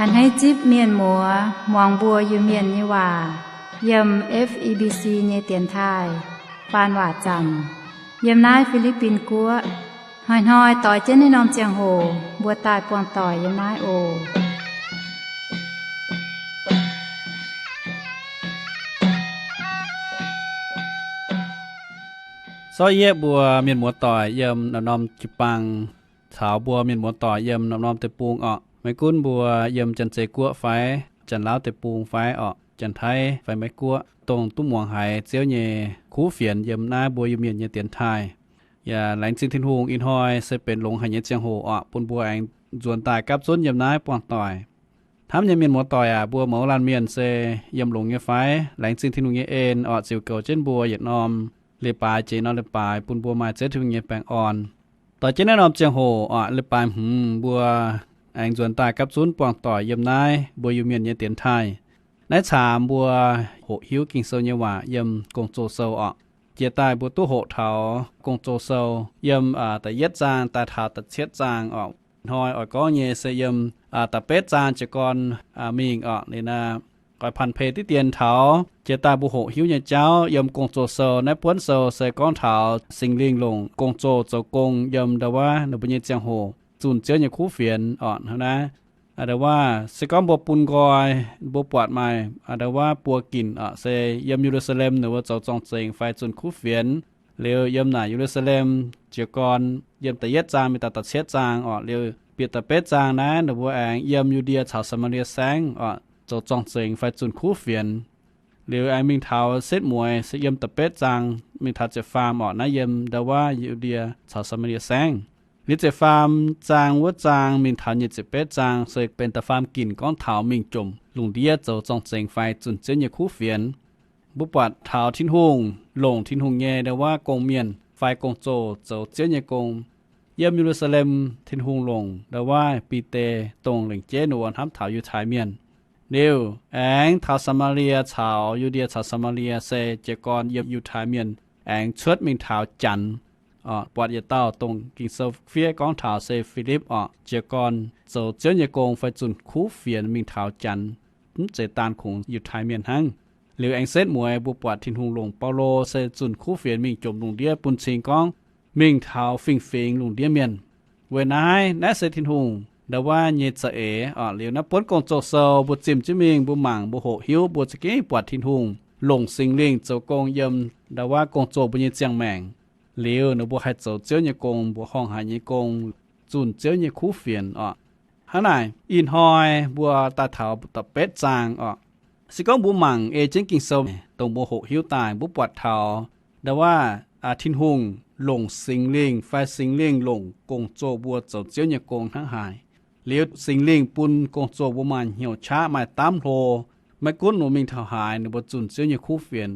A'hneiv zipv mienh muoz muangx mbuo Iu-Mienh nyei waac yiem F E B C nyei dienx taaih faan waac zanc yiem naaiv Fi^li^bin Guoqv. Hnoi-hnoi doix jienv naaiv norm ziangh hoc mbuo daaih buangh doic yiem naaiv oc. Sortv yieqv mbuo mienh muoz doic yiem norm-norm jiu-baang caux mbuo mienh muoz doic yiem norm-norm deic-bung orqc. Maiv gunv mbuo yiem Janx-Zei Guoqv fai Janx-Laauv deic-bung fai orqc, Janx-Taiv fai Meiv Guoqv, dongh duqv muangx haiz Ziouv nyei kuv fienx yiem naaiv mbuo Iu-Mienh nyei dienx taaih. Yaac laengz zingh Tin-Hungh ih hnoi se benx longx haic nyei ziangh hoc orqc, bun mbuo aengx nzuonx daaih gapv zunv yiem naaiv buangh doic. Hnamv nyei mienh muoz doic aac, mbuo mouz laanh mienh se yiem longx nyei fai? Laengz zingh Tin-Hungh nyei en orqc, ziux goux jienv mbuo yietc norm leiz-baaix jiex norm leiz-baaix, bun mbuo maaih Ziouv Tin-Hungh nyei baengh orn. Doix jienv naaiv norm ziangh hoc orqc, leiz-baaix hmz mbuo aengx nzuonx daaih gapv zunv buangh doic yiem naaiv mbuo Iu-Mienh nyei dienx taaih. Naaiv caamx mbuo hoqc hiuv Ging-Sou nyei waac yiem Gong-Zoh Sou orqc. Jiex daaih mbuo duqv hoqc taux Gong-Zoh Sou yiem da'yietv zaang daaih taux da'cietv zaang orqc. Hnoi oix gorngv nyei se yiem da'betv zaang jiez gorn mingh orqc. Liuz naaiv oix panh pei diqv dien taux jiex daaih mbuo hoqc hiuv nyei jauv yiem Gong-Zoh Sou. Naaiv buonv sou se gorngv taux Singx Lingh longc gong-zoh zoux gong yiem ndau wuov ninh mbuo nyei ziangh hoc zunh Ziouv nyei kuv fienx orqc. Hnangv naaiv, ndau wuov se gorngv mbuo bun nqoi, mbuo buatc maaih ndau wuov buo ginc orqc, se yiem Ye^lu^saa^lem ninh mbuo zoux zorng-zengx fai zunh kuv fienx. Liuz yiem naaic Ye^lu^saa^lem jiez gorn yiem da'yietv zaang mingh daaih da'cietv zaang orqc. Liuz bieqc da'betv zaang naaiv ninh mbuo aengx yiem Yu^ndie caux Saa^maa^lie Saengv orqc zoux zorng-zengx fai zunh kuv fienx. Liuz aengx mingh taux setv mueiz se yiem da'betv zaang mingh taux ziepc faam orqc, naaiv yiem ndau wuov Yu^ndie caux Saa^maa^lie Saengv. Liuz ziepc faam zaang wuov zaang mingh taux nyic ziepc betv zaang se benx da'faam ginc gorngv taux mingh jomc lungh ndiev zoux zorng-zengx fai zunh Ziouv nyei kuv fienx. Mbuo buatc taux Tin-Hungh longc Tin-Hungh nyei ndau wuov gong-mienh fai gong-zoh zoux Ziouv nyei gong. Yiem Ye^lu^saa^lem Tin-Hungh longc ndau wuov Bide, dongh lengc jeiv ninh mbuo hnamv taux Yiutai Mienh. Liuz aengx taux Saa^maa^lie caux Yu^ndie caux Saa^maa^lie se jiez gorn yiem Yiutai Mienh aengx cuotv mingh taux Janx. Buatc yietc dauh dongh Ging-Sou fiev gorngv taux se Filipv orqc, jiez gorn zoux Ziouv nyei gong fai zunh kuv fienx mingh taux Janx, mv zeiz daanh kungx Yiutai Mienh hnangv. Liuz aengx setv mueiz mbuo buatc Tin-Hungh longc Baulo se zunh kuv fienx mingh jomc lungh ndiev bun cing gorngv mingh taux fingx-fingx lungh ndiev mienh. Weic naaiv, naaiv se Tin-Hungh ndau wuov nyei za'eix orqc. Liuz naaiv buonv Gong-Zoh Sou mbuo zimh jienv mingh, mbuo mangc, mbuo hoqc hiuv, mbuo za'gengh buatc Tin-Hungh longc Singx Lingh zoux gong yiem ndau wuov gong-zoh mbuo nyei ziangh maengc. Liuz ninh mbuo haih zoux Ziouv nyei gong, mbuoqc horngh haic nyei gong, zunh Ziouv nyei kuv fienx orqc. Hnangv naaic, ih hnoi mbuo daaih taux da'betv zaang orqc. Se gorngv mbuo mangc ei jienv Ging-Sou, dongh mbuo hoqc hiuv daaih, mbuo buatc taux ndau wuov Tin-Hungh longc Singx Lingh fai Singx Lingh longc gong-zoh mbuo zoux Ziouv nyei gong hnangv haaix. Liuz Singx Lingh bun gong-zoh mbuo maaih hnyouv qaqv, maaih daamv hlo. Maiv gunv mbuo mingh taux haaix, ninh mbuo zunh Ziouv nyei kuv fienx.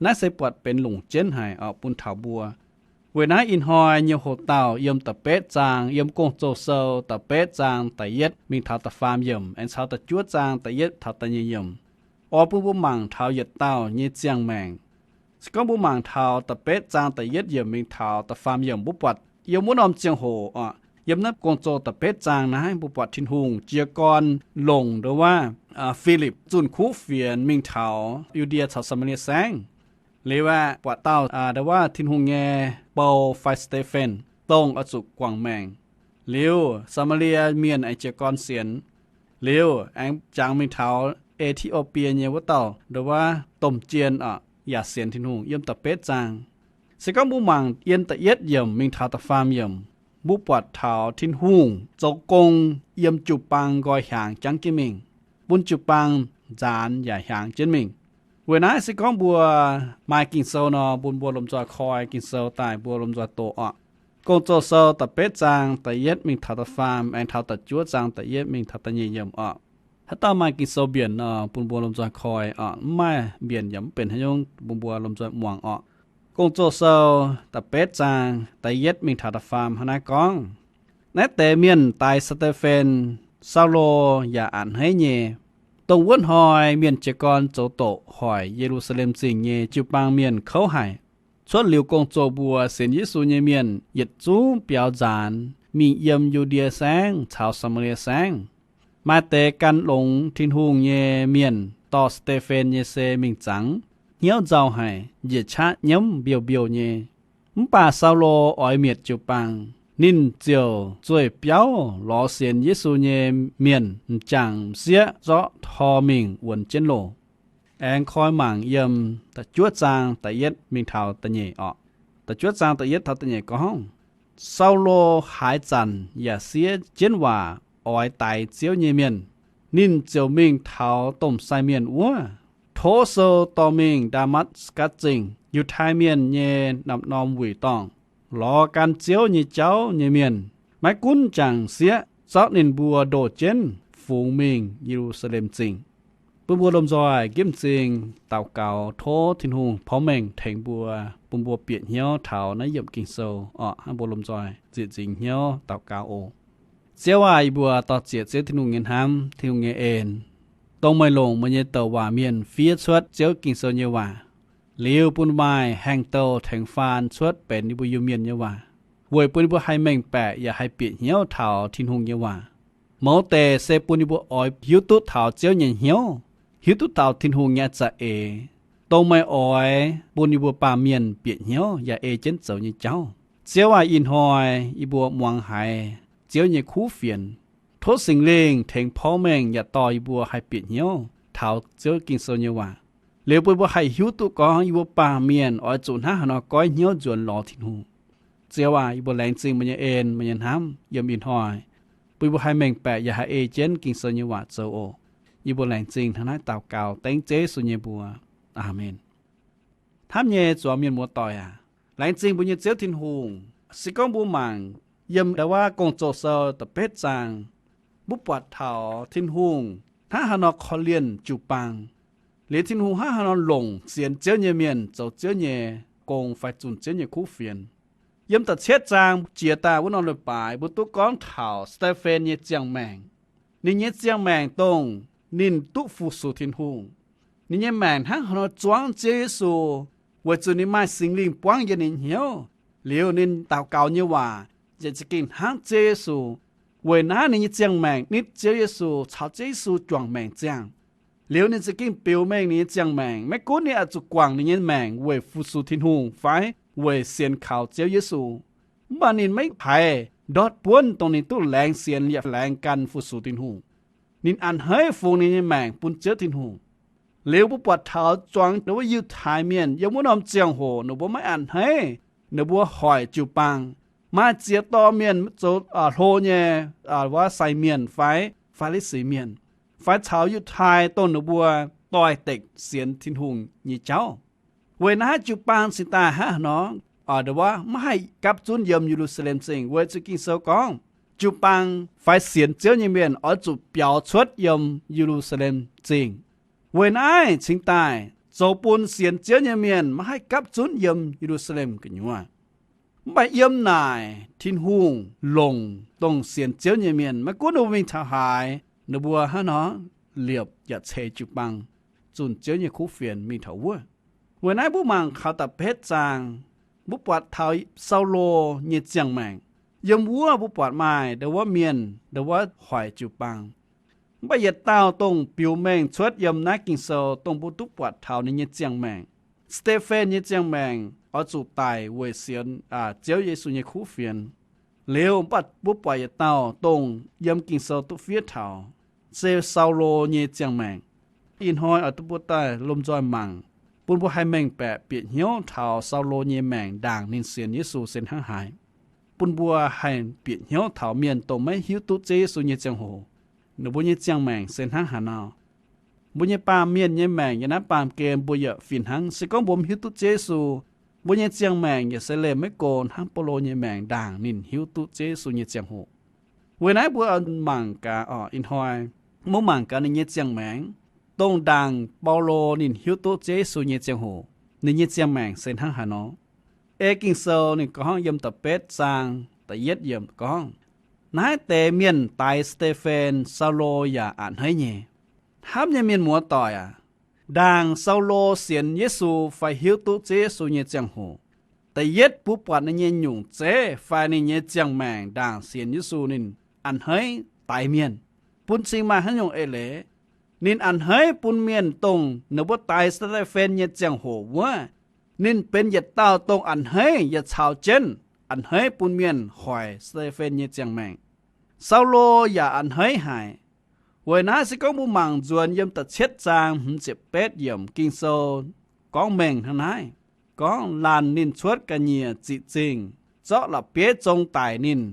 Naaiv se buatc benx longc jienv haic orqc bun taux mbuo. Weic naaiv ih hnoi nyei hoc-dauh yiem da'betv zaang, yiem Gong-Zoh Sou da'betv zaang da'yietv mingh taux da'faam yiemc, aengx caux da'juov zaang da'yietv taux da'nyeic yiemc, oix bun mbuo mangc taux yietc dauh nyei ziangh maengc. Se gorngv mbuo mangc taux da'betv zaang da'yietv yiemc mingh taux da'faam yiemc, mbuo buatc yiem wuov norm ziangh hoc orqc, yiem naaiv Gong-Zoh da'betv zaang naaiv, mbuo buatc Tin-Hungh jiez gorn longc ndau wuov Filipv zunh kuv fienx mingh taux Yu^ndie caux Saa^maa^lie Saengv. Liuz aeqv, buatc dauh ndau wuov Tin-Hungh nyei bou fai Saa^te^fen, dongh oix zuqc guangc maengc. Liuz Saa^maa^lie Mienh aengx jiez gorn sienx. Liuz aengx jangx mingh taux E^ti^o^bie nyei wuov dauh ndau wuov domh jien orqc, yaac sienx Tin-Hungh, yiem da'betv zaang. Se gorngv mbuo mangc yiem da'yietv yiemc mingh taux da'faam yiemc, mbuo buatc taux Tin-Hungh zoux gong yiem jiu-baang nqoi hiaangx jangv jienv mingh, bun jiu-baang nzaanx yaac hiaangx jienv mingh. Weic naaiv se gorngv mbuo maaih Ging-Sou nor, bun mbuo lomh nzoih koi Ging-Sou daaih mbuo lomh nzoih doqc orqc. Gong-Zoh Sou da'betv zaang da'yietv mingh taux da'faam, aengx taux da'juov zaang da'yietv mingh taux da'nyeic yiemc orqc. Haaix dauh maaih Ging-Sou mbienc nor, bun mbuo lomh nzoih koi orqc. Mv maaih mbienc yaac mv benx haaix nyungc, bun mbuo lomh nzoih muangx orqc. Gong-Zoh Sou da'betv zaang da'yietv mingh taux da'faam hnangv naaiv gorngv, naaiv deix mienh daix Saa^te^fen, Saulo yaac a'hneiv nyei. Dongh wuov hnoi mienh jiez gorn zoux doqc hoic Ye^lu^saa^lem Zingh nyei jiu-baang mienh kouv haic. Cuotv liuz gong-zoh mbuo, sienx Yesu nyei mienh yietc zungv biaux nzaanx mingh yiem Yu^ndie Saengv caux Saa^maa^lie Saengv. Maaih deix gan longx Tin-Hungh nyei mienh dorh Saa^te^fen nyei se mingh zangx, hnyouv nzauh haic, njiec qaqv nyiemv mbiouh mbiouh nyei. Mv baac Saulo oix mietc jiu-baang, ninh ziouc zueih biauv lorz sienx Yesu nyei mienh m'jangc m'sieqv zorqv tor mingh wuonx jienv loh. Aengx koi mangc yiem da'juov zaang da'yietv mingh taux da'nyeic orqc. Da'juov zaang da'yietv taux da'nyeic gorngv, Saulo haaix zanc yaac siev jienv waac oix daix Ziouv nyei mienh, ninh ziouc mingh taux domh sai mienh wuov, tov sou dorh mingh Ndaa^matv^gatc Zingh, Yiutai Mienh nyei norm-norm wuic dorngh, lorz gan Ziouv nyei jauv nyei mienh, maiv gunv m'jangc m'sieqv, zorqv ninh mbuo ndoh jienv fungx mingh Ye^lu^saa^lem Zingh. Bun mbuo lomh nzoih ginv m'zing daux gaux tov Tin-Hungh porv mengh tengx mbuo, bun mbuo bieqc hnyouv taux naaiv yiemc Ging-Sou orqc. Hnangv mbuo lomh nzoih ziec nzingx hnyouv daux gaux oc. Ziouv aac, yie mbuo dor-ziec Ziouv Tin-Hungh nyei hnamv, Tin-Hungh nyei en, dongh meih longc meih nyei douc waac mienh fiev cuotv Ziouv Ging-Sou nyei waac, liuz bun maaih haengh douh tengx faan cuotv benx yie mbuo Iu-Mienh nyei waac, weic bun yie mbuo haih mengh baeqc yaac haih bieqc hnyouv taux Tin-Hungh nyei waac. Mouz deix se bun yie mbuo oix hiuv duqv taux Ziouv nyei hnyouv, hiuv duqv taux Tin-Hungh nyei za'eix, dongh meih oix bun yie mbuo baamh mienh bieqc hnyouv yaac ei jienv zoux nyei jauv. Ziouv aac, ih hnoi yie mbuo muangx haiz Ziouv nyei kuv fienx. Tov Singx Lingh tengx porv mengh yaac dorh yie mbuo haih bieqc hnyouv taux Ziouv Ging-Sou nyei waac, liuz bun mbuo haih hiuv duqv gorngv yie mbuo baamh mienh oix zuqc hnangv haaix nor goiv hnyouv nzuonx lorz Tin-Hungh. Ziouv aac, yie mbuo laengz zingh meih nyei en, meih nyei hnamv yiem ih hnoi, bun yie mbuo haih mengh baeqc yaac haih ei jienv Ging-Sou nyei waac zoux oc. Yie mbuo laengz zingh hnangv naaiv daux gaux dengv Ziouv Yesu nyei mbuox. Aamen. Hnamv nyei zuangx mienh muoz-doic aac, laengz zingh mbuo nyei Ziouv Tin-Hungh. Se gorngv mbuo mangc yiem ndau wuov Gong-Zoh sou da'betv zaang, mbuo buatc taux Tin-Hungh hnangv haaix nor korv-lienh jiu-baang, liuz Tin-Hungh hnangv haaix nor longc sienx Ziouv nyei mienh zoux Ziouv nyei gong fai zunh Ziouv nyei kuv fienx. Yiem da'cietv zaang jiex daaih wuov norm leiz-baaix mbuo duqv gorngv taux Saa^te^fen nyei ziangh maengc. Ninh nyei ziangh maengc dongh ninh duqv fu-sux Tin-Hungh. Ninh nyei maengc hnangv haaix nor zuangv Ziouv Yesu, weic zuqc ninh maaih Singx Lingh buangv yiem ninh hnyouv, liuz ninh daux gaux nyei waac yaac za'gengh hnangv Ziouv Yesu. Weic naaiv ninh nyei ziangh maengc nitv Ziouv Yesu caux Ziouv Yesu juangc maengc ziangh. Liuz ninh za'gengh biux mengh ninh nyei ziangh maengc, maiv gunv ninh oix zuqc guangc ninh nyei maengc weic fu-sux Tin-Hungh fai weic sienx kaux Ziouv Yesu. Mv baac ninh maiv haiz ndortv buonv dongh ninh duqv laengz sienx yaac laengz gan fu-sux Tin-Hungh. Ninh a'hneiv fungx ninh nyei maengc bun Ziouv Tin-Hungh. Liuz mbuo buatc taux zuangx wuov Yiutai Mienh yiem wuov norm ziangh hoc ninh mbuo maiv a'hneiv, ninh mbuo hoic jiu-baang. Maaih ziex dorh mienh zoux hlo nyei wuov sai mienh fai Faa^li^si Mienh, fai caux Yiutai dongh ninh mbuo doix-dekc sienx Tin-Hungh nyei jauv. Weic naaiv jiu-baang cingx daaih hnangv haaix nor, ndau wuov maiv haih gapv zunv yiem Ye^lu^saa^lem Zingh, weic zuqc Ging-Sou gorngv jiu-baang fai sienx Ziouv nyei mienh oix zuqc biaux cuotv yiem Ye^lu^saa^lem Zingh. Weic naaiv cingx daaih zoux bun sienx Ziouv nyei mienh maiv haih gapv zunv yiem Ye^lu^saa^lem gu'nyuoz. Mv baac yiem naaic Tin-Hungh longc dongh sienx Ziouv nyei mienh, maiv gunv ninh mbuo mingh taux haaix, ninh mbuo hnangv haaix nor liepc yaac ceix jiu-baang zunh Ziouv nyei kuv fienx mingh taux wuov. Weic naaiv mbuo mangc kaux da'betv zaang, mbuo buatc taux Saulo nyei ziangh maengc. Yiem wuov mbuo buatc maaih ndau wuov mienh ndau wuov hoic jiu-baang. Mv baac yietc dauh dongh biux mengh cuotv yiem naaiv Ging-Sou dongh mbuo duqv buatc taux ninh nyei ziangh maengc, Saa^te^fen nyei ziangh maengc oix zuqc daic weic sienx Ziouv Yesu nyei kuv fienx. Liuz mv baac mbuo buatc yietc dauh dongh yiem Ging-Sou duqv fiev taux se Saulo nyei ziangh maengc. Ih hnoi oix duqv mbuo daaih lomh nzoih mangc, bun mbuo haih mengh baeqc bieqc hnyouv taux Saulo nyei maengc ndaangc ninh sienx Yesu se hnangv haaix. Bun mbuo haih bieqc hnyouv taux mienh dongh maiv hiuv duqv Ziouv Yesu nyei ziangh hoc, ninh mbuo nyei ziangh maengc se hnangv haaix nor. Mbuo nyei baamh mienh nyei maengc yiem naaiv baamh gen mbuo yaac fih hnangv. Se gorngv mbuo mv hiuv duqv Ziouv Yesu, mbuo nyei ziangh maengc yaac se leih maiv go hnangv Baulo nyei maengc ndaangc ninh hiuv duqv Ziouv Yesu nyei ziangh hoc. Weic naaiv mbuo mangc gaax oc, ih hnoi mbuo mangc gaax ninh nyei ziangh maengc, dongh ndaangc Baulo ninh hiuv duqv Ziouv Yesu nyei ziangh hoc, ninh nyei ziangh maengc se hnangv haaix nor. Ei Ging-Sou ninh gorngv yiem da'betv zaang da'yietv yiemc gorngv, naaiv deix mienh daix Saa^te^fen, Saulo yaac a'hneiv nyei. Hnamv nyei mienh muoz-doic aac, ndaangc Saulo sienx Yesu fai hiuv duqv Ziouv Yesu nyei ziangh hoc, da'yietv mbuo buatc ninh nyei nyungc zeiv fai ninh nyei ziangh maengc ndaangc sienx Yesu ninh a'hneiv daix mienh. bun cing maaih haaix nyungc eix leiz? Ninh a'hneiv bun mienh dongh ninh mbuo daix Saa^te^fen nyei ziangh hoc wuov, ninh benx yietc dauh dongh a'hneiv yaac caux jienv a'hneiv bun mienh hoic Saa^te^fen nyei ziangh maengc. Saulo yaac a'hneiv haic. Weic naaiv se gorngv mbuo mangc nzuonx yiem da'cietv zaang hmz ziepc betv yiemc Ging-Sou gorngv mengh hnangv naaiv, gorngv laanh ninh cuotv ga'nyiec ziqc zingh, zorqv la'bieiv zong daic ninh,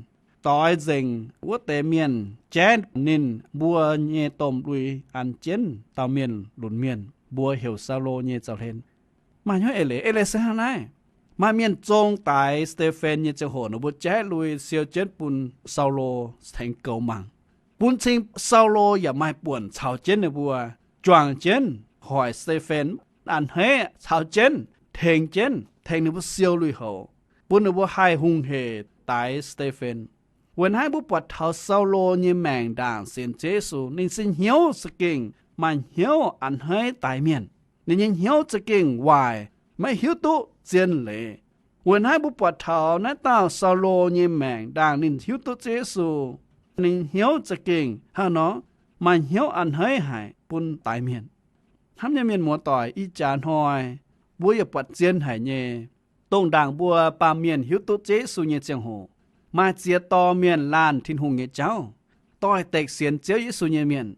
doix nzengc wuov deix mienh, jaiv ninh mbuo nyei domh lui an jienv dauh mienh lunx mienh, mbuox heuc Saulo nyei zaux hlen. Maaih hnyouv eix leiz, eix leiz se hnangv naaiv. Maaih mienh zong daix Saa^te^fen nyei ziangh hoc ninh mbuo jaiv lui siou jienv bun Saulo tengx goux mangc. Bun cing Saulo yaac maaih buonc caux jienv ninh mbuo, juangc jienv hoic Saa^te^fen, a'hneiv caux jienv, tengx jienv, tengx ninh mbuo siou lui-houx, bun ninh mbuo haih hungh heic daix Saa^te^fen. Weic naaiv mbuo buatc taux Saulo nyei maengc ndaangc sienx Ziouv Yesu, ninh se hnyouv za'gengh maaih hnyouv a'hneiv daix mienh. Ninh nyei hnyouv za'gengh waaic, maiv hiuv duqv zien leiz. Weic naaiv mbuo buatc taux naaiv dauh Saulo nyei maengc ndaangc ninh hiuv duqv Ziouv Yesu, ninh hnyouv za'gengh hnangv nor maaih hnyouv a'hneiv haic bun daix mienh. Hnamv nyei mienh muoz-doic, ih jaax hnoi mbuo yaac buatc zien haic nyei. Dongh ndaangc mbuo baamh mienh hiuv duqv Ziouv Yesu nyei ziangh hoc, maaih ziex dorh mienh laanh Tin-Hungh nyei jauv, doix-dekc sienx Ziouv Yesu nyei mienh.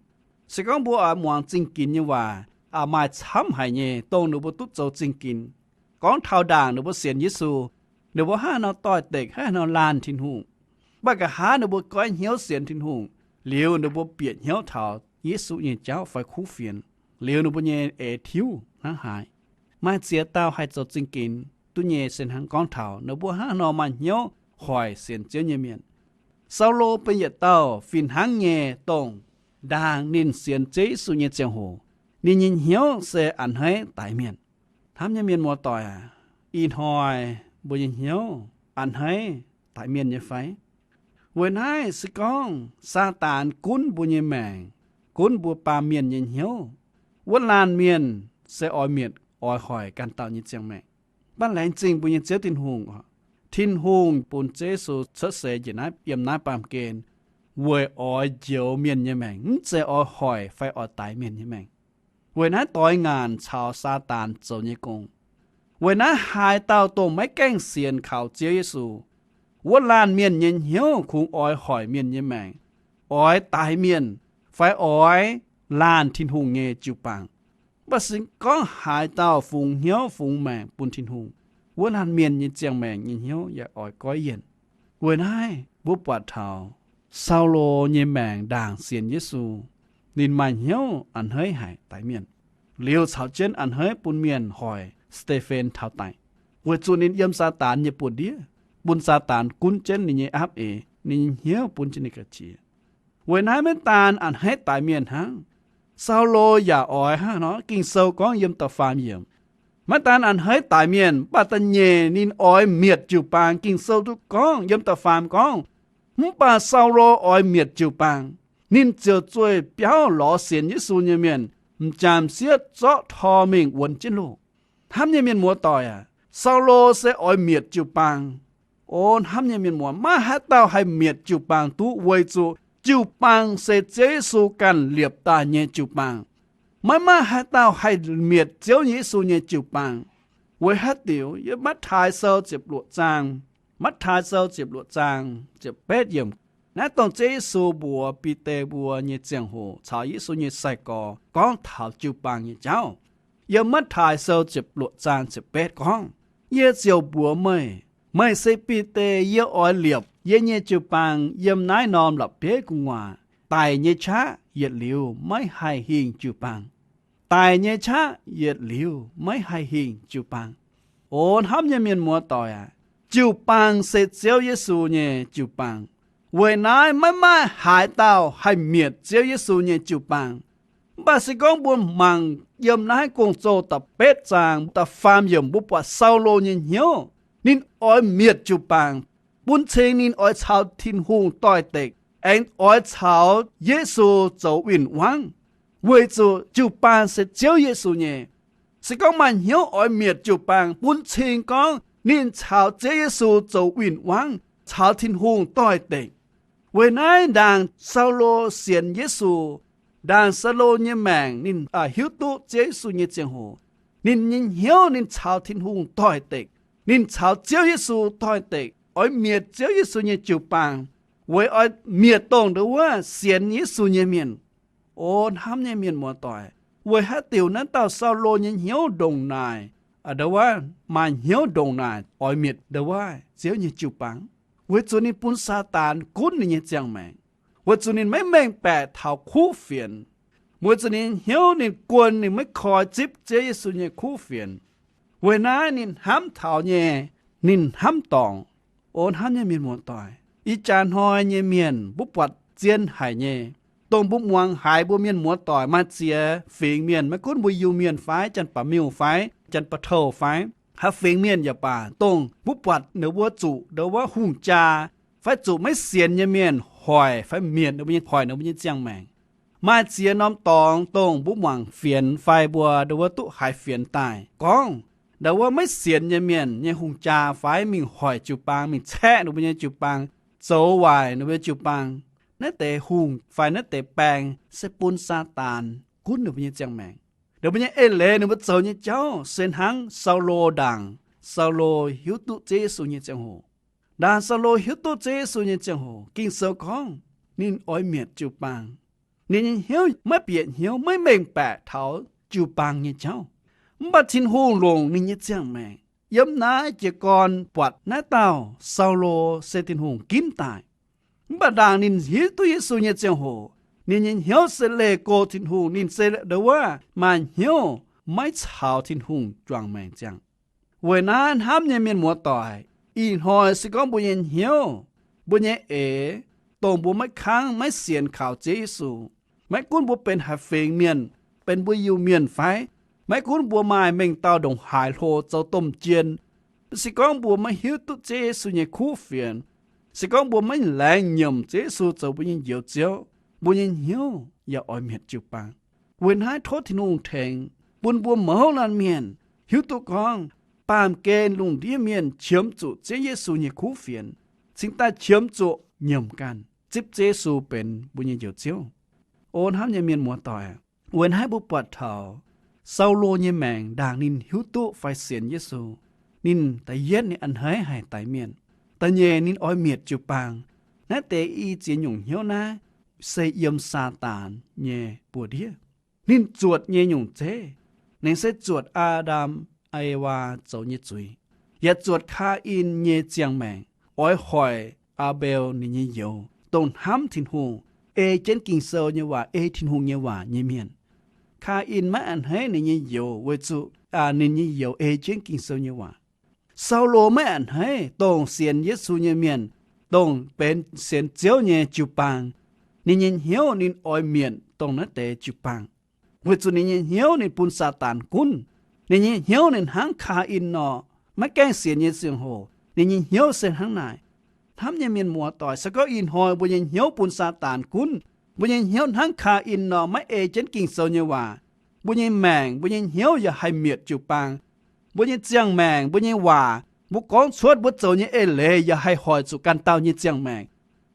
Se gorngv mbuo oix muangx zingh ginx nyei waac, aqc maaih camv haic nyei dongh ninh mbuo duqv zoux zingh ginx. Gorngv taux ndaangc ninh mbuo sienx Yesu, ninh mbuo hnangv nor doix-dekc, hnangv nor laanh Tin-Hungh. Mv baac nqa'haav ninh mbuo goiv hnyouv sienx Tin-Hungh, liuz ninh mbuo bieqc hnyouv taux Yesu nyei jauv fai kuv fienx, liuz ninh mbuo nyei eix tiuv hnangv haaix. Maaih ziex dauh haih zoux zingh ginx duqv nyei se hnangv gorngv taux ninh mbuo hnangv nor maaih hnyouv hoic sienx Ziouv nyei mienh. Saulo benx yietc dauh fih hnangv nyei dongh ndaangc ninh sienx Ziouv Yesu nyei ziangh hoc, ninh nyei hnyouv se a'hneiv daix mienh. Hnamv nyei mienh muoz-doic aac, ih hnoi mbuo nyei hnyouv a'hneiv daix mienh nyei fai? Weic naaiv se gorngv Saadaan gunv mbuo nyei maengc, gunv mbuo baamh mienh nyei hnyouv, wuov laanh mienh se oix mietc, oix hoic ganh dauh nyei ziangh maengc. Mv baac laengz zingh mbuo nyei Ziouv Tin-Hungh oc. Tin-Hungh bun Ziouv Yesu cuotv seix njiec naaiv yiem naaiv baamh gen weic oix njoux mienh nyei maengc, mv zeiz oix hoic fai oix daix mienh nyei maengc. Weic naaiv doix ngaanc caux Saadaan zoux nyei gong. Weic naaiv haaix dauh dongh maiv gaengh sienx kaux Ziouv Yesu, wuov laanh mienh nyei hnyouv kungx oix hoic mienh nyei maengc, oix daix mienh, fai oix laanh Tin-Hungh nyei jiu-baang. Mv baac se gorngv haaix dauh fungx hnyouv fungx maengc bun Tin-Hungh, wuov laanh mienh nyei ziangh maengc nyei hnyouv yaac oix goiv yienh. Weic naaiv mbuo buatc taux Saulo nyei maengc ndaangc sienx Yesu, ninh maaih hnyouv a'hneiv haic daix mienh, liuz caux jienv a'hneiv bun mienh hoic Saa^te^fen taux daic, weic zuqc ninh yiem Saadaan nyei buoz-ndiev, bun Saadaan gunv jienv ninh nyei aapv eix, ninh nyei hnyouv bun jienv ninh ga'qiex. Weic naaiv maiv daan a'hneiv daix mienh hnangv. Saulo yaac oix hnangv nor, Ging-Sou gorngv yiem da'faam yiemc, maiv daan a'hneiv daix mienh, mv baac da'nyeic ninh oix mietc jiu-baang. Ging-Sou duqv gorngv yiem da'faam gorngv, mv baac Saulo oix mietc jiu-baang, ninh ziouc zueih biauv lorz sienx Yesu nyei mienh, m'jangc m'sieqv zorqv tor mingh wuonx jienv loh. Hnamv nyei mienh muoz-doic aac, Saulo se oix mietc jiu-baang. O hnamv nyei mienh muoz, maiv haaix dauh haih mietc jiu-baang duqv, weic zuqc jiu-baang se Ziouv Yesu ganh liepc daaih nyei jiu-baang. Maiv maaih haaix dauh haih mietc Ziouv Yesu nyei jiu-baang. Weic haaix diuc? Yiem Matv^taai Sou ziepc luoqc zaang, Matv^taai Sou ziepc luoqc zaang ziepc betv yiemc, naaiv dongh Ziouv Yesu mbuox Bide mbuo nyei ziangh hoc caux Yesu nyei sai-gorx gorngv taux jiu-baang nyei jauv. Yiem Matv^taai Sou ziepc luoqc zaang ziepc betv gorngv, Yie ziouc mbuox meih, meih se Bide. Yie oix liepc yie nyei jiu-baang yiem naaiv norm la'bieiv gu'nguaaz. Daic nyei qaqv yietc liuz maiv haih hingh jiu-baang. Daic nyei qaqv yietc liuz maiv haih hingh jiu-baang. O hnamv nyei mienh muoz-doic aac, jiu-baang se Ziouv Yesu nyei jiu-baang. Weic naaiv maiv maaih haaix dauh haih mietc Ziouv Yesu nyei jiu-baang. Mv baac se gorngv mbuo mangc yiem naaiv Gong-Zoh da'betv zaang da'faam yiemc, mbuo buatc Saulo nyei hnyouv, ninh oix mietc jiu-baang, bun cing ninh oix caux Tin-Hungh doix-dekc, aengx oix caux Yesu zoux win-wangv, weic zuqc jiu-baang se Ziouv Yesu nyei. Se gorngv maaih hnyouv oix mietc jiu-baang, bun cing gorngv ninh caux Ziouv Yesu zoux win-wangv, caux Tin-Hungh doix-dekc. Weic naaiv ndaangc Saulo sienx Yesu, ndaangc Saulo nyei maengc ninh hiuv duqv Ziouv Yesu nyei ziangh hoc, ninh nyei hnyouv ninh caux Tin-Hungh doix-dekc, ninh caux Ziouv Yesu doix-dekc, oix mietc Ziouv Yesu nyei jiu-baang, weic oix mietc dongh ndo wuov sienx Yesu nyei mienh. O hnamv nyei mienh muoz-doic, weic haaix diuc naaiv dauh Saulo nyei hnyouv ndongc naaic, ndo wuov maaih hnyouv ndongc naaic oix mietc ndo wuov Ziouv nyei jiu-baang? Weic zuqc ninh bun Saadaan gunv ninh nyei ziangh maengc, weic zuqc ninh maiv mengh baeqc taux kuv fienx, weic zuqc ninh nyei hnyouv ninh guon ninh maiv koi zipv Ziouv Yesu nyei kuv fienx. Weic naaiv ninh hnamv taux nyei, ninh hnamv dorngc. O hnamv nyei mienh muoz-doic, ih jaax hnoi nyei mienh mbuo buatc zien haic nyei, dongh mbuo muangx haiz mbuo mienh muoz-doic maaih ziex fingx mienh, maiv gunv mbuo Iu-Mienh fai Janx-Baac Miuh fai Janx-Baac Touh fai haaix fingx mienh yaac baac, dongh mbuo buatc ninh mbuo zuqc ndo wuov hungh jaa fai zuqc maiv sienx nyei mienh hoic fai mietc ninh mbuo nyei, hoic ninh mbuo nyei ziangh maengc. Maaih ziex norm dorngx dongh mbuo muangx fienx fai mbuo ndo wuov duqv haiz fienx daaih gorngv, ndo wuov maiv sienx nyei mienh nyei hungh jaa fai mingh hoic jiu-baang, mingh caeqv ninh mbuo nyei jiu-baang, zoux waaic ninh mbuo nyei jiu-baang. Naaiv deix hungh fai naaiv deix baeng se bun Saadaan gunv ninh mbuo nyei ziangh maengc. Ninh mbuo nyei eix leiz, ninh mbuo zoux nyei jauv se hnangv Saulo ndaangc Saulo hiuv duqv Ziouv Yesu nyei ziangh hoc. Ndaangc Saulo hiuv duqv Ziouv Yesu nyei ziangh hoc, Ging-Sou gorngv ninh oix mietc jiu-baang. Ninh nyei hnyouv maiv bieqc hnyouv, maiv mengh baeqc taux jiu-baang nyei jauv. Mv baac Tin-Hungh longc ninh nyei ziangh maengc. Yiem naaiv jiez gorn buatc naaiv dauh Saulo se Tin-Hungh ginv daaih. Mv baac ndaangc ninh hiuv duqv Yesu nyei ziangh hoc, ninh nyei hnyouv se leih go Tin-Hungh, ninh se ndo wuov maaih hnyouv maiv caux Tin-Hungh juangc maengc ziangh. Weic naaiv hnamv nyei mienh muoz-doic, ih hnoi se gorngv mbuo nyei hnyouv, mbuo nyei eix, dongh mbuo maiv kangv maiv sienx kaux Ziouv Yesu, maiv gunv mbuo benx haaix fingx mienh, benx mbuo Iu-Mienh fai, maiv gunv mbuo maaih mengh dauh ndongc haaix hlo zoux domh jien, se gorngv mbuo maiv hiuv duqv Ziouv Yesu nyei kuv fienx, se gorngv mbuo maiv laengz nyiemc Ziouv Yesu zoux mbuo nyei Njoux Ziouv, mbuo nyei hnyouv yaac oix mietc jiu-baang. Weic naaiv tov Tin-Hungh tengx bun mbuo mouz laanh mienh hiuv duqv gorngv, baamh gen lungh ndiev mienh qiemx zuqc Ziouv Yesu nyei kuv fienx, cingx daaih qiemx zuqc nyiemc ganh zipv Ziouv Yesu benx mbuo nyei Njoux Ziouv. O hnamv nyei mienh muoz-doic, weic naaiv mbuo buatc taux Saulo nyei maengc ndaangc ninh hiuv duqv fai sienx Yesu, ninh da'yietv ninh a'hneiv haic daix mienh. Da'nyeic ninh oix mietc jiu-baang. Naaiv deix i ziex nyungc hnyouv naaiv se yiem Saadaan nyei buoz-ndiev. Ninh zuotc nyei nyungc zeiv, ninh se zuotc Aa^ndam, Ewaa zoux nyei zuiz, yaac zuotc Kaa^in nyei ziangh maengc, oix hoic Aa^mbeu ninh nyei youz, dongh hnamv Tin-Hungh, ei jienv Ging-Sou nyei waac, ei Tin-Hungh nyei waac nyei mienh. Kaa^in maiv a'hneiv ninh nyei youz weic zuqc ninh nyei youz ei jienv Ging-Sou nyei waac. Saulo maiv a'hneiv dongh sienx Yesu nyei mienh, dongh benx sienx Ziouv nyei jiu-baang. Ninh nyei hnyouv ninh oix mietc dongh naaiv deix jiu-baang, weic zuqc ninh nyei hnyouv ninh bun Saadaan gunv. Ninh nyei hnyouv ninh hnangv Kaa^in nor, maiv gaengh sienx nyei ziangh hoc ninh nyei hnyouv se hnangv naaic. Hnamv nyei mienh muoz-doic, se gorngv ih hnoi mbuo nyei hnyouv bun Saadaan gunv, mbuo nyei hnyouv hnangv Kaa^in nor maiv ei jienv Ging-Sou nyei waac, mbuo nyei maengc, mbuo nyei hnyouv yaac haih mietc jiu-baang. Mbuo nyei ziangh maengc, mbuo nyei waac, mbuo gorngv cuotv, mbuo zoux nyei eix leiz yaac haih hoic zuqc ganh dauh nyei ziangh maengc,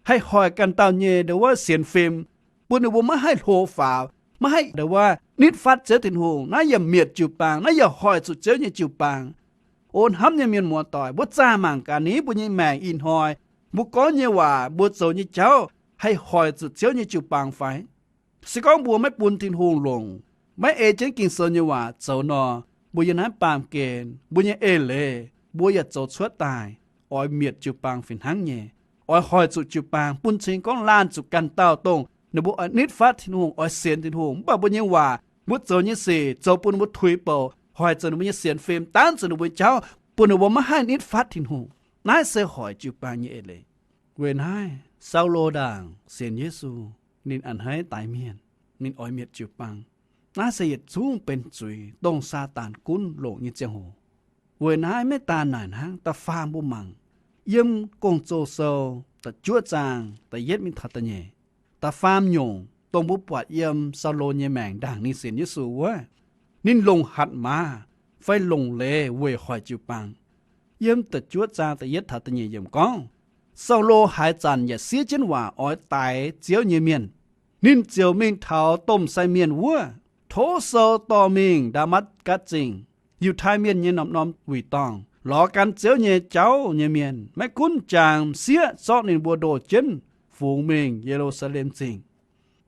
haih hoic ganh dauh nyei ndo wuov sienx fim, bun ninh mbuo maiv haih hlo faaux, maiv haih ndo wuov nitv fatv Ziouv Tin-Hungh. Naaiv yaac mietc jiu-baang, naaiv yaac hoic zuqc Ziouv nyei jiu-baang. O hnamv nyei mienh muoz-doic, mbuo zaah mangc gaax ni mbuo nyei maengc ih hnoi, mbuo gorngv nyei waac, mbuo zoux nyei jauv haih hoic zuqc Ziouv nyei jiu-baang fai? Se gorngv mbuo maiv bun Tin-Hungh longc, maiv ei jienv Ging-Sou nyei waac zoux nor, mbuo yiem naaiv baamh gen, mbuo nyei eix leiz, mbuo yaac zoux cuotv daaih oix mietc jiu-baang fih hnangv nyei, oix hoic zuqc jiu-baang, bun cing gorngv laanh zuqc ganh dauh dongh ninh mbuo oix nitv fatv Tin-Hungh, oix sienx Tin-Hungh, mv baac mbuo nyei waac, mbuo zoux nyei sic zoux bun ninh mbuo tuix bouc, hoic zuqc ninh mbuo nyei sienx fim, daanv zuqc ninh mbuo nyei jauv, bun ninh mbuo maiv haih nitv fatv Tin-Hungh. Naaiv se hoic jiu-baang nyei eix leiz. Weic naaiv Saulo ndaangc sienx Yesu, ninh a'hneiv daix mienh, ninh oix mietc jiu-baang. Naaiv se yietc zungv benx zuiz dongh Saadaan gunv longc nyei ziangh hoc. Weic naaiv maiv daan naaic hnangv, da'faam mbuo mangc yiem Gong-Zoh Sou da'juov zaang da'yietv mingh taux da'nyeic. Da'faam nyungc dongh mbuo buatc yiem Saulo nyei maengc ndaangc ninh sienx Yesu wuov, ninh longc hatc maaz fai longc leiz weic hoic jiu-baang. Yiem da'juov zaang da'yietv taux da'nyeic yiemc gorngv, Saulo haaix zanc yaac siev jienv waac oix daix Ziouv nyei mienh, ninh ziouc mingh taux domh sai mienh wuov, tov sou dorh mingh Ndaa^matv^gatc Zingh, Yiutai Mienh nyei norm-norm wuic dorngh, lorz gan Ziouv nyei jauv nyei mienh, maiv gunv m'jangc m'sieqv, zorqv ninh mbuo ndoh jienv fungx mingh Ye^lu^saa^lem Zingh.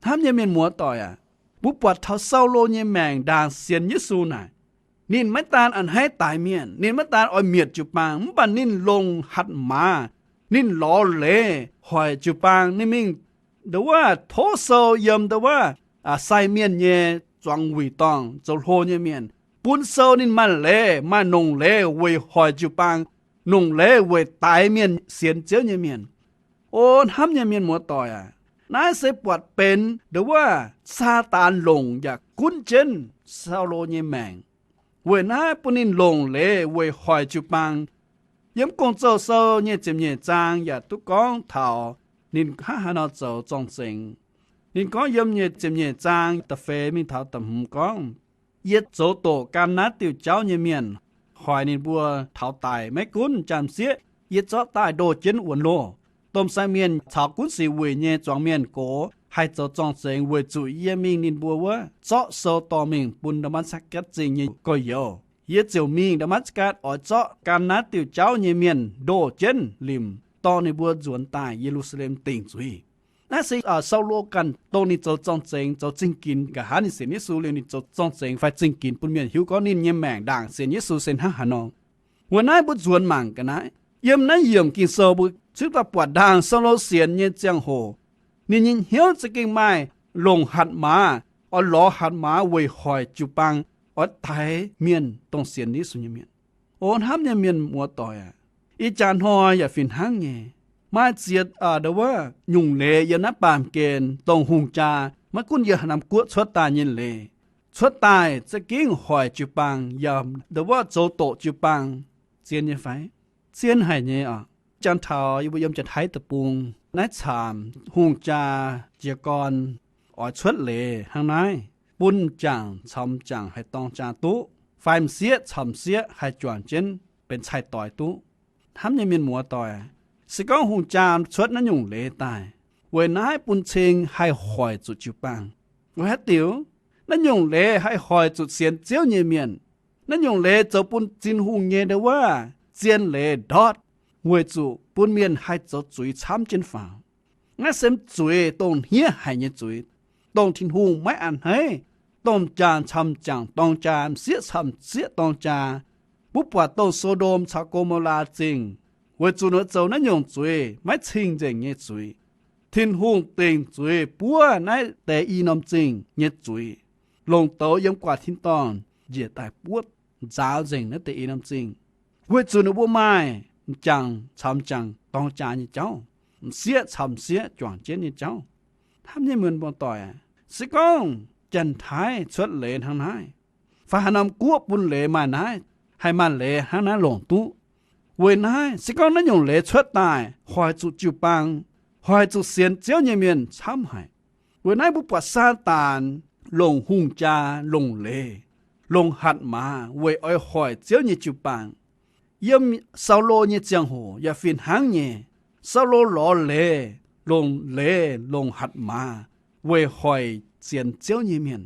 Hnamv nyei mienh muoz-doic aac, mbuo buatc taux Saulo nyei maengc ndaangc sienx Yesu naaic, ninh maiv daan a'hneiv daix mienh, ninh maiv daan oix mietc jiu-baang, mv baac ninh longc hatc maaz, ninh lorz leiz hoic jiu-baang. Ninh mingh ndo wuov tov sou yiem ndo wuov sai mienh nyei zuangx wuic dorngh, zoux hlo nyei mienh, bun sou ninh maaih leiz, maaih nongc leiz weic hoic jiu-baang, nongc leiz weic daix mienh sienx Ziouv nyei mienh. O hnamv nyei mienh muoz-doic aac, naaiv se buatc benx ndo wuov Saadaan longc yaac gunv jienv Saulo nyei maengc, weic naaiv bun ninh longc leiz weic hoic jiu-baang. Yiem Gong-Zoh sou nyei ziepc nyeic zaang yaac duqv gorngv taux ninh hnangv haaix nor zoux zorng-zengx. Ninh gorngv yiem nyei ziepc nyeic zaang da'feix mingh taux da'hmz gorngv, Yie zoux doqc gan naaiv diuh jauv nyei mienh, hoic ninh mbuo taux daic, maiv gunv m'jangc m'sieqv yie zorqv daaih ndoh jienv wuonx loh. Domh sai mienh caux gunv sic wuic nyei zuangx mienh gox haih zoux zorng-zengx weic zuqc yie mingh ninh mbuo wuov zorqv sou dorh mingh bun Ndaa^matv^gatc Zingh nyei gorx-youz. Yie ziouc mingh Ndaa^matv^gatc oix zorqv gan naaiv diuh jauv nyei mienh ndoh jienv limc, dorh ninh mbuo nzuonx daaih Ye^lu^saa^lem Dingc Zuiz. Naaiv se Saulo ganh dongh ninh zoux zorng-zengx, zoux zingh ginx, nqa'haav ninh sienx Yesu liuz ninh zoux zorng-zengx fai zingh ginx bun mienh hiuv gorngv ninh nyei maengc ndaangc sienx Yesu se hnangv haaix nor. Weic naaiv mbuo nzuonx mangc ga'naaiv, yiem naaiv yiemc Ging-Sou mbuo cingx daaih buatc ndaangc Saulo sienx nyei ziangh hoc, ninh nyei hnyouv za'gengh maaih longc hatc maaz, oix lorz hatc maaz weic hoic jiu-baang, oix daix mienh dongh sienx Yesu nyei mienh. O hnamv nyei mienh muoz-doic aac, ih jaax hnoi yaac fih hnangv nyei. Maaih ziex ndo wuov nyungc leiz yiem naaiv baamh gen dongh hungh jaa, maiv gunv yiem haaix norm guoqv cuotv daaih nyei leiz, cuotv daaih za'gengh hoic jiu-baang yaac ndo wuov zoux doqc jiu-baang. Zien nyei fai? Zien haic nyei oc. Jangx taux yie mbuo yiem Janx-Taiv Deic-Bung naaiv caamc hungh jaa jiez gorn oix cuotv leiz hnangv naaiv, bun m'jangc caux m'jangc haih dorng jaa duqv, fai m'sieqv caux m'sieqv haih juangc jienv benx cai-doix duqv. Hnamv nyei mienh muoz-doic, se gorngv hungh jaa cuotv naaiv nyungc leiz daaih, weic naaiv bun cing haih hoic zuqc jiu-baang. Weic haaix diuc? Naaiv nyungc leiz haih hoic zuqc sienx Ziouv nyei mienh. Naaiv nyungc leiz zoux bun Tin-Hungh nyei ndo wuov zien leiz ndortv, weic zuqc bun mienh haih zoux zuiz camv jienv faaux. Naaiv se zuiz dongh hniev haic nyei zuiz, dongh Tin-Hungh maiv a'hneiv, dongh m'jangc caux m'jangc dorng jaa, m'sieqv caux m'sieqv dorng jaa. Mbuo buatc dongh So^ndom caux Go^mo^laa Zingh, weic zuqc ninh zoux naaiv nyungc zuiz, maiv cing-nzengc nyei zuiz. Tin-Hungh dingc zuiz buov naaiv deix i norm zingh nyei zuiz, longc douz yiem guaax tin-dorngh njiec daaih buov nzaaux nzengc naaiv deix i norm zingh, weic zuqc ninh mbuo maaih m'jangc caux m'jangc dorng jaa nyei jauv, m'sieqv caux m'sieqv juangc jienv nyei jauv. Hnamv nyei mienh muoz-doic, se gorngv Janx-Taiv cuotv leiz hnangv naaiv, fai haaix norm guoqv bun leiz maaih naaiv, haih maaih leiz hnangv naaiv longc duqv. Weic naaiv se gorngv naaiv nyungc leiz cuotv daaih hoic zuqc jiu-baang, hoic zuqc sienx Ziouv nyei mienh camv haic. Weic naaiv mbuo buatc Saadaan longc hungh jaa, longc leiz, longc hatc maaz weic oix hoic Ziouv nyei jiu-baang. Yiem Saulo nyei ziangh hoc yaac fih hnangv nyei. Saulo lorz leiz, longc leiz, longc hatc maaz weic hoic sienx Ziouv nyei mienh.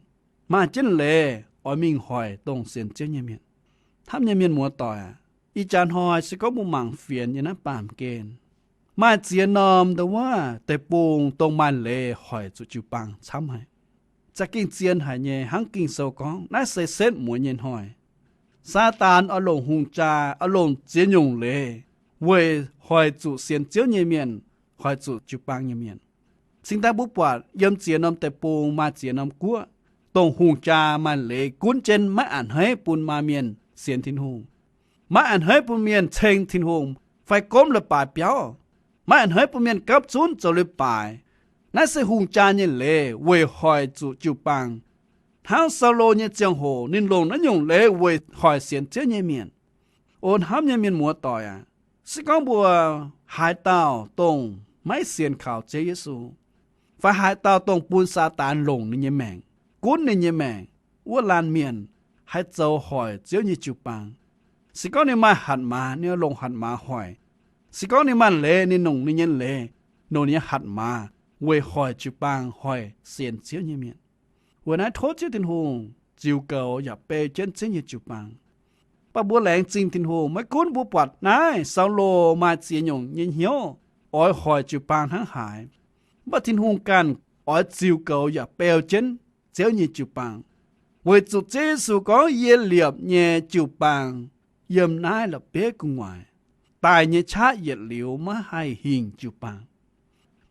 Maaih jienv leiz oix mingh hoic dongh sienx Ziouv nyei mienh. Hnamv nyei mienh muoz-doic, ih jaax hnoi se gorngv mbuo mangc fienx nyei naaiv baamh gen, maaih ziex norm ndo wuov deic-bung dongh maaih leiz hoic zuqc jiu-baang camv haic. Za'gengh zien haic nyei hnangv Ging-Sou gorngv, naaiv se setv mueiz nyei hnoi. Saadaan oix longc hungh jaa, oix longc ziex nyungc leiz weic hoic zuqc sienx Ziouv nyei mienh, hoic zuqc jiu-baang nyei mienh. Cingx daaih mbuo buatc yiem ziex norm deic-bung maaih ziex norm guoqv, dongh hungh jaa maaih leiz gunv jienv maiv a'hneiv bun maaih mienh sienx Tin-Hungh, maiv a'hneiv bun mienh ceng Tin-Hungh fai gomv leiz-baaix biauv, maiv a'hneiv bun mienh gapv zunv zoux leiz-baaix. Naaiv se hungh jaa nyei leiz weic hoic zuqc jiu-baang. Hnangv Saulo nyei ziangh hoc ninh longc naaiv nyungc leiz weic hoic sienx Ziouv nyei mienh. O hnamv nyei mienh muoz-doic aac, se gorngv mbuo haaix dauh dongh maiv sienx kaux Ziouv Yesu, fai haaix dauh dongh bun Saadaan longc ninh nyei maengc, gunv ninh nyei maengc, wuov laanh mienh haih zoux hoic Ziouv nyei jiu-baang. Se gorngv ninh maaih hatc maaz, ninh longc hatc maaz hoic. Se gorngv ninh maaih leiz, ninh longc ninh nyei leiz, longc ninh nyei hatc maaz weic hoic jiu-baang, hoic sienx Ziouv nyei mienh. Weic naaiv tov Ziouv Tin-Hungh ziux goux yaac beu jienv Ziouv nyei jiu-baang. Mv baac mbuo laengz zingh Tin-Hungh, maiv gunv mbuo buatc naaiv Saulo maaih ziex nyungc nyei hnyouv oix hoic jiu-baang hnangv haaix, mv baac Tin-Hungh ganh oix ziux goux yaac beu jienv Ziouv nyei jiu-baang. Weic zuqc Ziouv Yesu gorngv, Yie liepc nyei jiu-baang yiem naaiv la'bieiv gu'nguaaic. Daic nyei qaqv yietc liuz maiv haih hingh jiu-baang.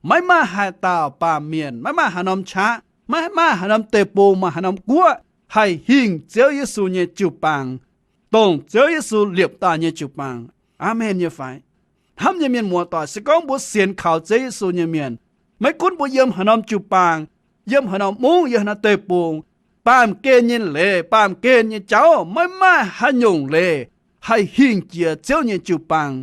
Maiv maaih haaix dauh baamh mienh, maiv maaih haaix norm qaqv, maiv maaih haaix norm deic-bung, maaih haaix norm guoqv haih hingh Ziouv Yesu nyei jiu-baang, dongh Ziouv Yesu liepc daaih nyei jiu-baang. Aamen nyei fai? Hnamv nyei mienh muoz-doic, se gorngv mbuo sienx kaux Ziouv Yesu nyei mienh, maiv gunv mbuo yiem haaix norm jiu-baang, yiem haaix norm mungv, yiem haaix norm deic-bung, baamh gen nyei leiz, baamh gen nyei jauv, maiv maaih haaix nyungc leiz haih hingh jiex Ziouv nyei jiu-baang.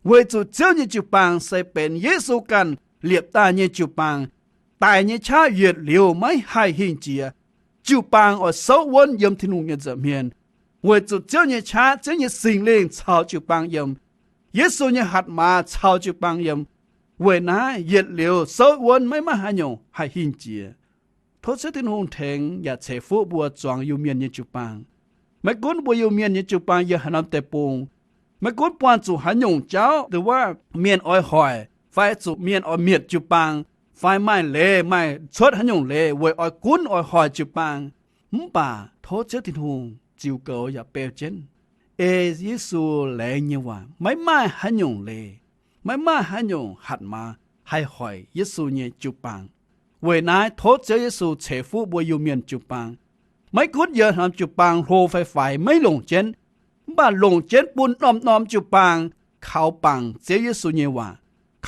Weic zuqc Ziouv nyei jiu-baang se benx Yesu ganh liepc daaih nyei jiu-baang. Daic nyei qaqv yietc liuz maiv haih hingh jiex. Jiu-baang oix souv wuonv yiem Tin-Hungh nyei nza'hmien, weic zuqc Ziouv nyei qaqv, Ziouv nyei Singx Lingh caux jiu-baang yiem. Yesu nyei hatc maaz caux jiu-baang yiem. Weic naaiv yietc liuz souv wuonv maiv maaih haaix nyungc haih hingh jiex. Tov Ziouv Tin-Hungh tengx yaac ceix fuqv mbuo zuangx Iu-Mienh nyei jiu-baang. Maiv gunv mbuo Iu-Mienh nyei jiu-baang yiem haaix norm deic-bung, maiv gunv buangh zuqc haaix nyungc jauv, dongh wuov mienh oix hoic, fai zuqc mienh oix mietc jiu-baang, fai maaih leiz, maaih cuotv haaix nyungc leiz weic oix gunv oix hoic jiu-baang, mv baac tov Ziouv Tin-Hungh ziux goux yaac beu jienv, ei Yesu laengz nyei waac, maiv maaih haaix nyungc leiz, maiv maaih haaix nyungc hatc maaz haih hoic Yesu nyei jiu-baang. Weic naaiv tov Ziouv Yesu ceix fuqv mbuo Iu-Mienh jiu-baang. Maiv gunv yiem norm jiu-baang hlo fai faix maiv longc jienv, mv baac longc jienv bun norm-norm jiu-baang kaux bangc Ziouv Yesu nyei waac,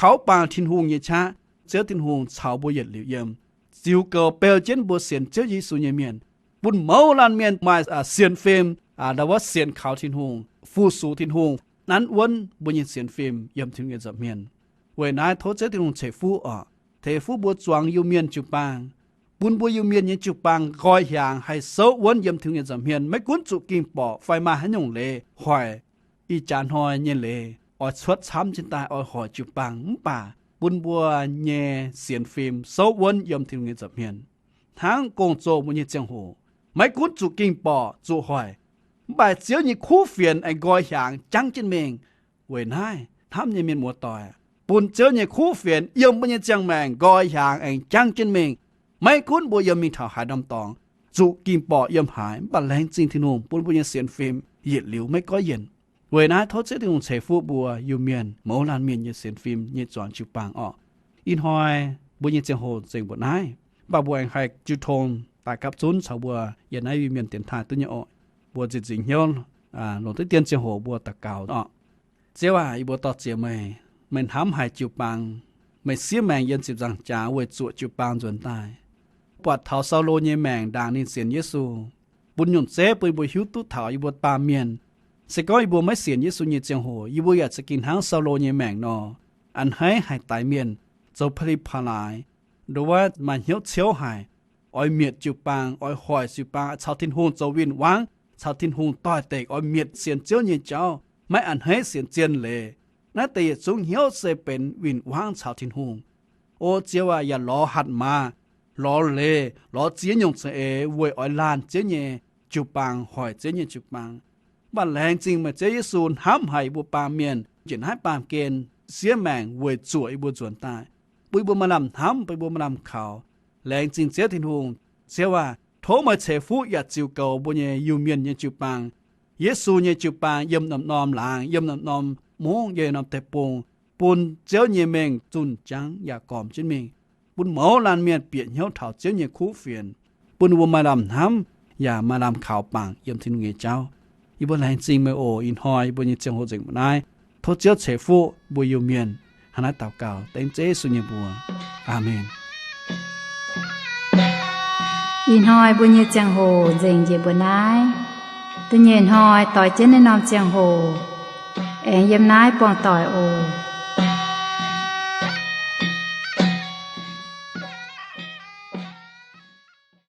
kaux bangc Tin-Hungh nyei qaqv. Ziouv Tin-Hungh caux mbuo yietc liuz yiem, ziux goux beu jienv mbuo sienx Ziouv Yesu nyei mienh, bun mouz laanh mienh maaih sienx fim, ndau wuov sienx kaux Tin-Hungh, fu-sux Tin-Hungh, nanv wuonv mbuo nyei sienx fim yiem Tin-Hungh nyei nza'hmien. Weic naaiv tov Ziouv Tin-Hungh ceix fuqv oc, ceix fuqv mbuo zuangx Iu-Mienh jiu-baang, bun mbuo Iu-Mienh nyei jiu-baang nqoi hiaangx haih souv wuonv yiem Tin-Hungh nyei nza'hmien, maiv gunv zuqc ging borqc fai maaih haaix nyungc leiz hoic. Ih jaax hnoi nyei leiz oix cuotv camv jienv daaih oix hoic jiu-baang, mv baac bun mbuo nyei sienx fim souv wuonv yiem Tin-Hungh nyei nza'hmien. Hnangv gong-zoh mbuo nyei ziangh hoc, maiv gunv zuqc ging borqc zuqc hoic, mv baac Ziouv nyei kuv fienx aengx nqoi hiaangx jangv jienv mingh. Weic naaiv hnamv nyei mienh muoz-doic, bun Ziouv nyei kuv fienx yiem mbuo nyei ziangh maengc nqoi hiaangx aengx jangv jienv mingh. Maiv gunv mbuo yiem mingh taux haaix norm dorngx, zuqc ging borqc yiem haaix, mv baac laengz zingh Tin-Hungh bun mbuo nyei sienx fim yietc liuz maiv goiv yienc. Weic naaiv tov Ziouv Tin-Hungh ceix fuqv mbuo Iu-Mienh mouz laanh mienh nyei sienx fim nyei zuangx jiu-baang orqc. Ih hnoi mbuo nyei ziangh hoc nzengc mbuoqc naaiv, mv baac mbuo aengx haih jiu tong daaih gapv zunv caux mbuo yiem naaiv Iu-Mienh dienx taaih duqv nyei orqc. Mbuo zinh nzingc hnyouv longc diqv dien ziangh hoc mbuo daux gaux orqc. Ziouv aac, yie mbuo dor-ziec meih, meih hnamv haic jiu-baang. Meih siev maengc yiem ziepc nzaangc jaax weic zuoqc jiu-baang nzuonx daaih. Buatc taux Saulo nyei maengc ndaangc ninh sienx Yesu, bun nyungc zeiv bun yie mbuo hiuv duqv taux yie mbuo baamh mienh, se gorngv yie mbuo maiv sienx Yesu nyei ziangh hoc, yie mbuo yaac za'gengh hnangv Saulo nyei maengc nor, a'hneiv haic daix mienh, zoux pa'li pa'laaix, nduov maaih hnyouv ciouv haic, oix mietc jiu-baang, oix hoic jiu-baang, caux Tin-Hungh zoux win-wangv, caux Tin-Hungh doix-dekc, oix mietc sienx Ziouv nyei jauv, maiv a'hneiv sienx zien leiz. Naaiv deix yietc zungv hnyouv se benx win-wangv caux Tin-Hungh. O Ziouv aac, yaac lorz hatc maaz, lorz leiz, lorz ziex nyungc za'eix weic oix laanh Ziouv nyei jiu-baang, hoic Ziouv nyei jiu-baang. Mv baac laengz zingh meih Ziouv Yesu hnamv haic yie mbuo baamh mienh, njiec naaiv baamh gen siev maengc weic zuoqc yie mbuo nzuonx daaih, bun yie mbuo maaih lamh hnamv, bun yie mbuo maaih lamh kaux. Laengz zingh Ziouv Tin-Hungh. Ziouv aac, tov meih ceix fuqv yaac ziux goux mbuo nyei Iu-Mienh nyei jiu-baang, Yesu nyei jiu-baang yiem norm-norm laangz, yiem norm-norm mungv, yiem norm deic-bung, bun Ziouv nyei mengh zunh jangv yaac gormx jienv mingh, bun mouz laanh mienh bieqc hnyouv taux Ziouv nyei kuv fienx, bun ninh mbuo maaih lamh hnamv yaac maaih lamh kaux bangc yiem Tin-Hungh nyei jauv. Yie mbuo laengz zingh meih oc. Ih hnoi yie mbuo nyei ziangh hoc nzengc mbuo naaiv. Tov Ziouv ceix fuqv mbuo Iu-Mienh. Hnangv naaiv daux gaux dengv Ziouv Yesu nyei mbuox. Aamen. Ih hnoi mbuo nyei ziangh hoc nzengc njiec mbuo naaiv. Da'nyeic hnoi doix jienv naaiv norm ziangh hoc, aengx yiem naaiv buangh doic oc.